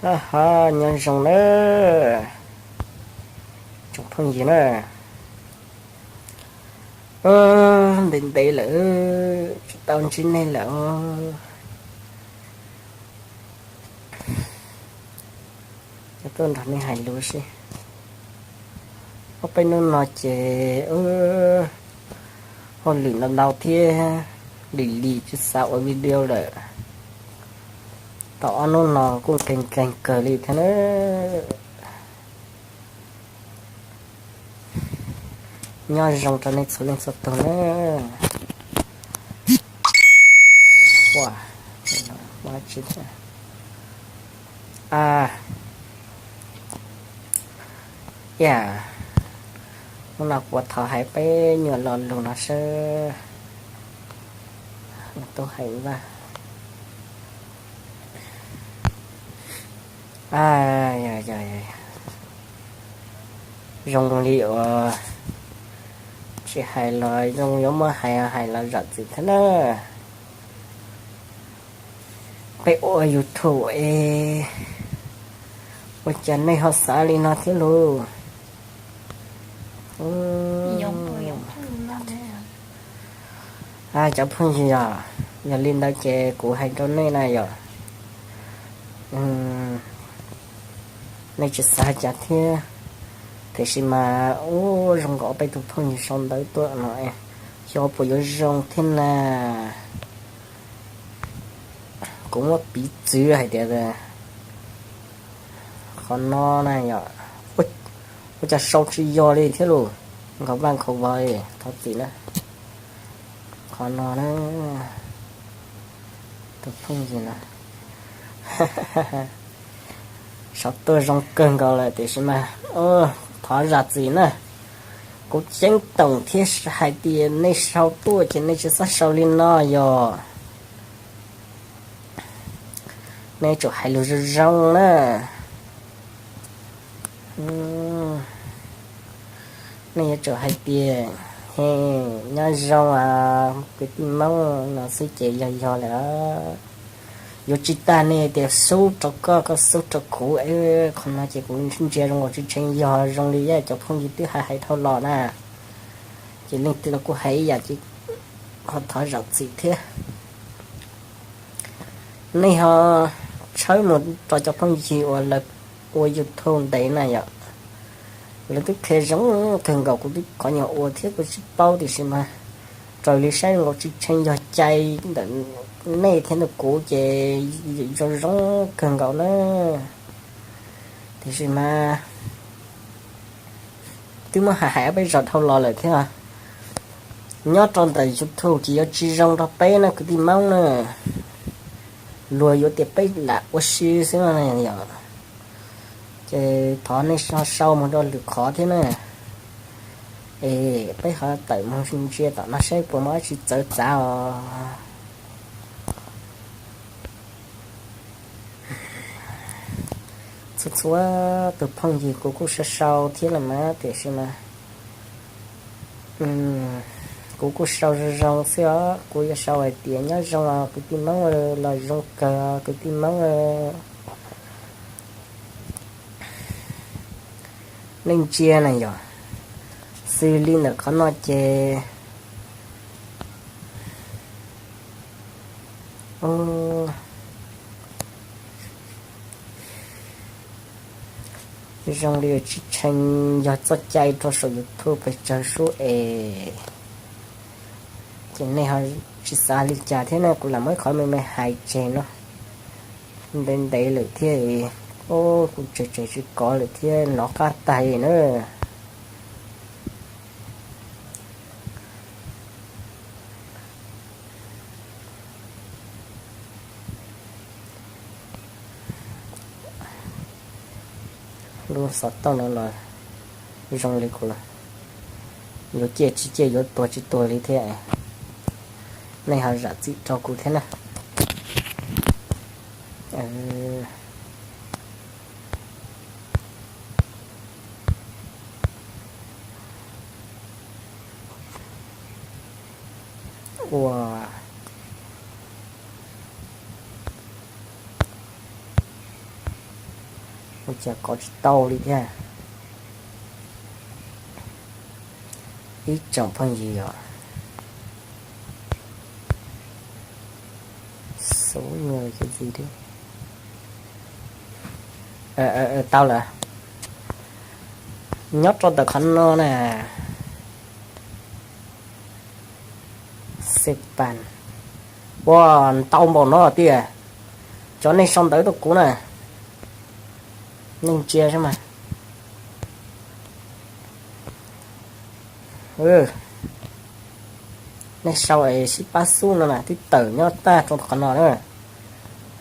Aha, nyob zoo na tsoom phooj ywg na. Ntev ntev lawm, tsis tau ntsib nej lawm. Tuaj nrog nej hais lus seb. Ob peb hnub no ces hauj lwm ntau ntau thiab, lim lim tsis xav ua video lawm. Tau ob hnub no kuj nkeeg nkeeg kawg li thiab na. Nyob zoo rau nej txhua leej txhua tus na. Ua, ua tsis, a, ib yam, hnub no kuv thov hais peb nyuam lo lus no seb, tub hais vaj. Zoo li uas tsis hais los zoo, yuav muab hais hais los zam txim thiab na. Peb ua YouTube es ua cas nej ho xav li no thiab lauj? Cov phooj ywg yog, yog li ntawd ces kuv hais rau nej na yom, nej tsis xav cas thiab, tiam sis mas ua zoo nkaus peb tus phooj ywg sau ntawv tuaj no, xyov puas yuav zoo thiab na. Kuv muab piv txwv hais tias qhov no na yom, ua cas sau tsis yog li thiab lauj, nkaus vaj nkaus vog li, thov txim na. Qhov no na, tus phooj ywg no sau tuaj zoo kawg nkaus lawm tiam sis mas thov zam txim na. Kuv ceeb toom thiab hais tias nej sau tuaj ces nej tsis txhob sau li no yog, nej tsum hais lus zoo zoo na. Nej yuav tsum hais tias, he, nyob zoo kwv tij Hmoob no xwb ces yog yog lawm. Yuav tsis tas nej tias xub rau koj, koj xub rau kuv, qhov no ces kuv ntsia zoo nkaus tsis tshee yog zoo li cov phooj ywg twb hais hais dhau los na. Ces leej twg los kuj hais ib yam ces ho thov zam txim thiab. Nej ho tshawb mus rau cov phooj ywg uas lawv ua YouTube ntev na yom, lawv twb qhia zoo kawg nkaus, kuv twb qhov nyuag ua thiab kuv tsis paub tiam sis mas raws li saib nkaus tsis tshee yog cai ntawm nej thiab ntawm kuv ces zoo zoo kawg nkaus na. Tiam sis mas twb muab hais hais ob peb zaug dhau los lawm thiab. Nyob rau ntawm YouTube ces yuav tsis zoo rau peb na kwv tij Hmoob na. Luag yuav tias peb lam ua si xwb no yom. Ces thov nej ho sau mus rau lwm qhov thiab na. Es peb ho tawm mus ntsia tom no saib puas muaj dab tsi txawv txav os. Txhua txhua tus phooj ywg kuv kuj sau sau thiab los mas tiam sis mas kuv kuj sau zoo zoo xwb os. Kuv yuav sau hais tias nyob zoo os kwv tij Hmoob, los zoo kawg kwv tij Hmoob. Nej ntsia na yom, xws li ntawm qhov no ces zoo li tsis tshee yog txoj cai rau saum YouTube pes tsawg sub es. Ces nej ho tsis xav li cas thiab na, kuv lam muab ib qhov me me hais tseg no. Ntev ntev lawm thiab, kuv tseg tseg tsis kov lawm thiab, nov qab tag na. Lub xov tooj no los zoo li kuv, yuav ciaj tsis ciaj yuav tuag tsis tuag li thiab. Nej ho zam txim rau kuv thiab na. Ua Ua cas kov tsis tau li thiab? Ib tsoom phooj ywg os, xub nyuag li, tau lawm. Nyob rau ntawm qhov no na, xej pan, ua ntau npaum no tiag. Cov nej sau ntawv rau kuv na, nej ntsia saib mas. Nej sau es sib pab xub no na, twb tawm nyob tag rau qhov no na,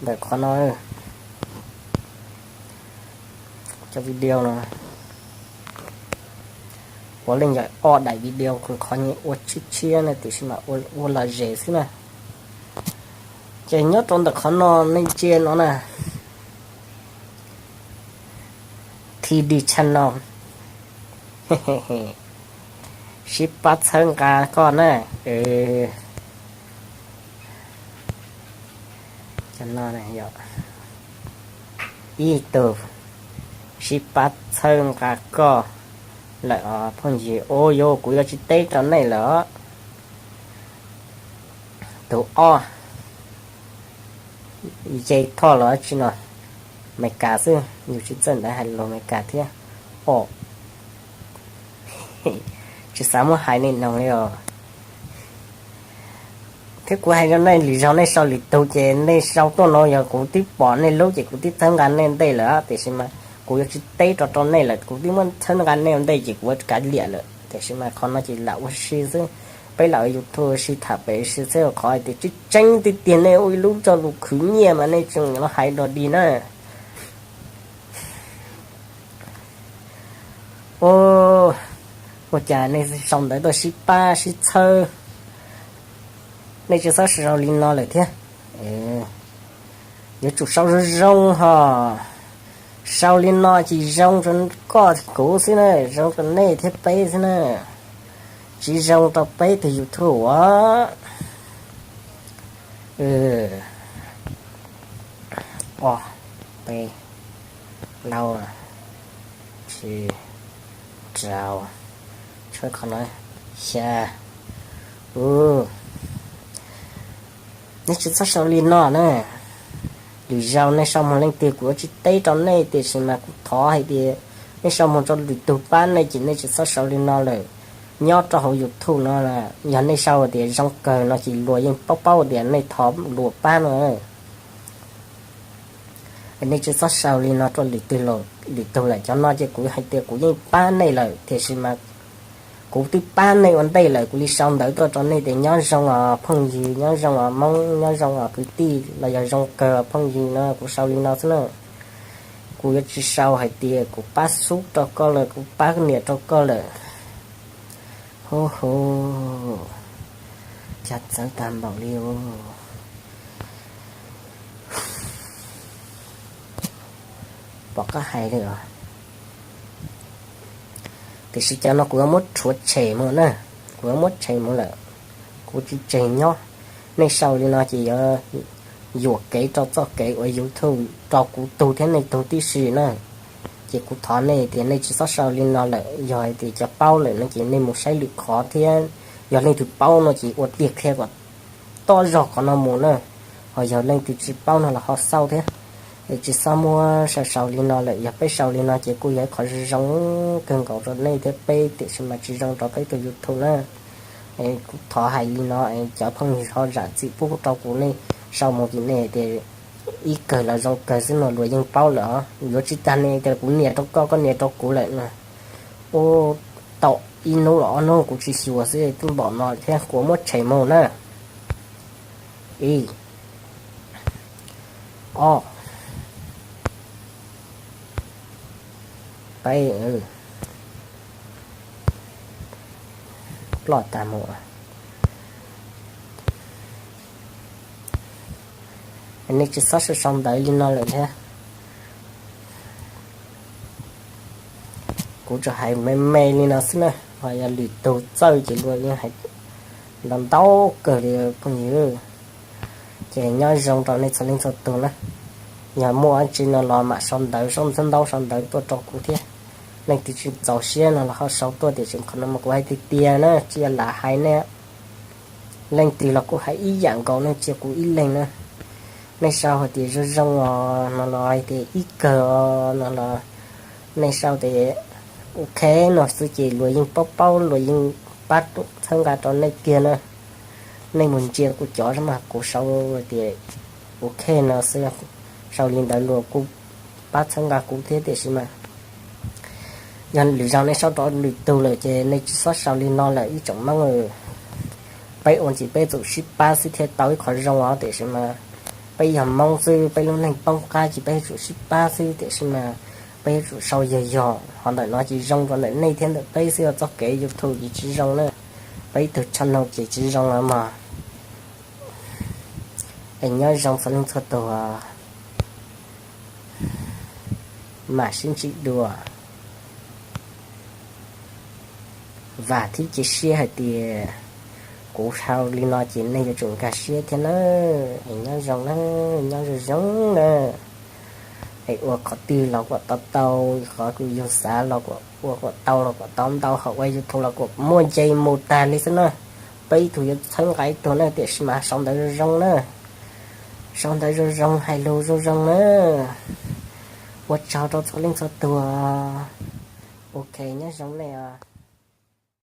ntawm qhov no. Cov video no puav leej yog ob daim video, qhov nyias ua tshiab tshiab na, tiam sis mas ua lom zem xwb na. Ces nyob rau ntawm qhov no nej ntsia no na, T D Channel, sib pab txhawb nqa koj na. Ib tug sib pab txhawb nqa koj lawm os phooj ywg. Ua yog kuv yuav tsis teb rau nej lawm os. Tus ob, Ye Thoj los tsis no, Meskas xwb, yus tsis txawj ntawv hais lus Meskas thiab os. Tsis xav muab hais nej noog li os. Thiab kuv hais rau nej lwm zaug nej sau lwm tug ces nej sau tuaj no yog kuv twb pom nej lub ces kuv twb txhawb nqa nej ua ntej lawm, tiam sis mas kuv yuav tsis teb rau rau nej lawm, kuv twb muab txhawb nqa nej ua ntej ces kuv yuav kav liam lawm, tiam sis mas qhov no ces lam ua si xwb. Peb lam ua YouTube ua si tham pem si xwb, qhov hais tias tseeb tseeb tiag tiag nej ua ib lub coj lus khwv nyiaj mas nej tseem los hais dog dig na. Ua cas nej sau ntawv tuaj sib pab sib txhawb, nej tsis txhob sau li no lawm thiab. Yuav tsum sau zoo zoo ho. Sau li no ces zoo rau koj kuv xwb na, zoo rau nej thiab peb xwb na, tsis zoo rau peb tus YouTube os. Ob, peb, plaub, tsib, rau, tshuav qhov no, xya. Nej tsis txhob sau li no na. Lwm zaus nej sau mus leej twg kuv yuav tsis teb rau nej, tiam sis mas kuv thov hais tias nej sau mus rau lwm tug pab nej ces nej tsis txhob sau li no lawm. Nyob rau hauv YouTube no, yog nej sau tias zoo kawg no ces luag yeej paub paub tias nej thov luag pab no. Nej tsis txhob sau li no rau lwm tug lawm, cov no ces kuv hais tias kuv yeej pab nej lawm, tiam sis mas kuv twb pab nej ua ntej lawm, kuv li sau ntawv tuaj rau nej tias nyob zoo os phooj ywg, nyob zoo os Hmoob, nyob zoo os kwv tij los yog zoo kawg phooj ywg no, kuv sau li no xwb na. Kuv yuav tsis sau hais tias kuv pab xub rau koj lawm, kuv pab niam rau koj lawm. Hu hu, cas txawv tag npaum li. Pom qab hais li os. Tiam sis cov no kuv yuav muab rhuav tshem mus na, kuv yuav muab tshem mus lawm, kuv tsis tseg nyob. Nej sau li no ces yuav yuam kev rau txoj kev ua YouTube rau kuv tug thiab nej tug tib si na. Ces kuv thov nej tias nej tsis txhob sau li no lawm, yog hais tias cov paub lawm no ces nej mus saib lwm qhov thiab, yog leej twg paub no ces ua tiag qhia kom toj zog qhov no mus na, ho yog leej twg tsis paub no los ho xauj thiab. Es tsis txhob muab sau sau li no lawm, yog peb sau li no ces kuj yog ib qhov zoo kawg nkaus rau nej thiab peb, tiam sis mas tsis zoo rau peb tus YouTube na. Es kuv thov hais li no, cov phooj ywg ho zam txim pub rau kuv, nej sau mus ces nej tias ib kawg los zoo kawg xwb no luag yeej paub lawm os. Yuav tsis tag nej tias kuv nias rau koj, koj nias rau kuv lawm no. Ua tau ib hnub los ob hnub kuv tsis xyuas xwb twb npaum no thiab, kuv muab tshem mus na. Ib, ob, peb, ploj tag mus. Nej tsis txhob sau sau ntawv li no lawm thiab. Kuv tsuas hais me me li no xwb na, ho yog lwm tus txawj ces luag yeej hais ntau ntau kawg li phooj ywg. Ces nyob zoo rau nej txhua leej txhua tus na. Yog muaj tsi no los mam sau ntawv, sau ntaub sau ntawv tuaj rau kuv thiab. Leej twg tsis txaus siab no los ho sau tuaj, tiam sis qhov no mas kuv hais tiag tiag na, tsis yog lam hais nej. Leej twg los kuj hais ib yam nkaus, nej tsis yog kuv ib leeg na. Nej sau hais tias zoo zoo os no los hais tias ib kawg os no los nej sau tias ok no xwb ces luag yeej paub paub, luag yeej pab txhawb nqa rau nej kiag na. Nej mus ntsia kuv cov mas kuv sau tias ok no xwb, sau li ntawd luag kuj pab txhawb nqa kuv thiab, tiam sis mas yog lwm zaus nej sau rau lwm tus lawm ces nej tsis txhob sau li no lawm ib tsoom Hmoob. Peb ua ntsis peb tsum sib pab xwb thiaj tau ib qho zoo os, tiam sis mas peb yog Hmoob xwb, peb lub neej poob qab ces peb yuav tsum sib pab xwb, tiam sis mas peb yuav tsum sau yog yog, qhov ntawm no ces zoo rau ntawm nej thiab ntawm peb xwb, txoj kev YouTube ces tsis zoo na, peb ib tug channel ces tsis zoo lawm mog. Es nyob zoo txhua leej txhua tus, mam sib ntsib dua. Vam thiab cia siab hais tias kuv sau li no ces nej yuav tsum nkag siab thiab na. Es nyob zoo na, nyob zoo zoo na. Es ua qhov twg los kom tau tau, qhov kws yus xav los kom ua kom tau, los kom tau ntau, hom ua YouTube los kom muaj nce mus tag li xwb na. Peb ib tug yuav txhawb nqa ib tug na, tiam sis mas sau ntawv zoo zoo na. Sau ntawv zoo zoo, hais lus zoo zoo na. Ua tsaug rau txhua leej txhua tus. Ok, nyob zoo nej.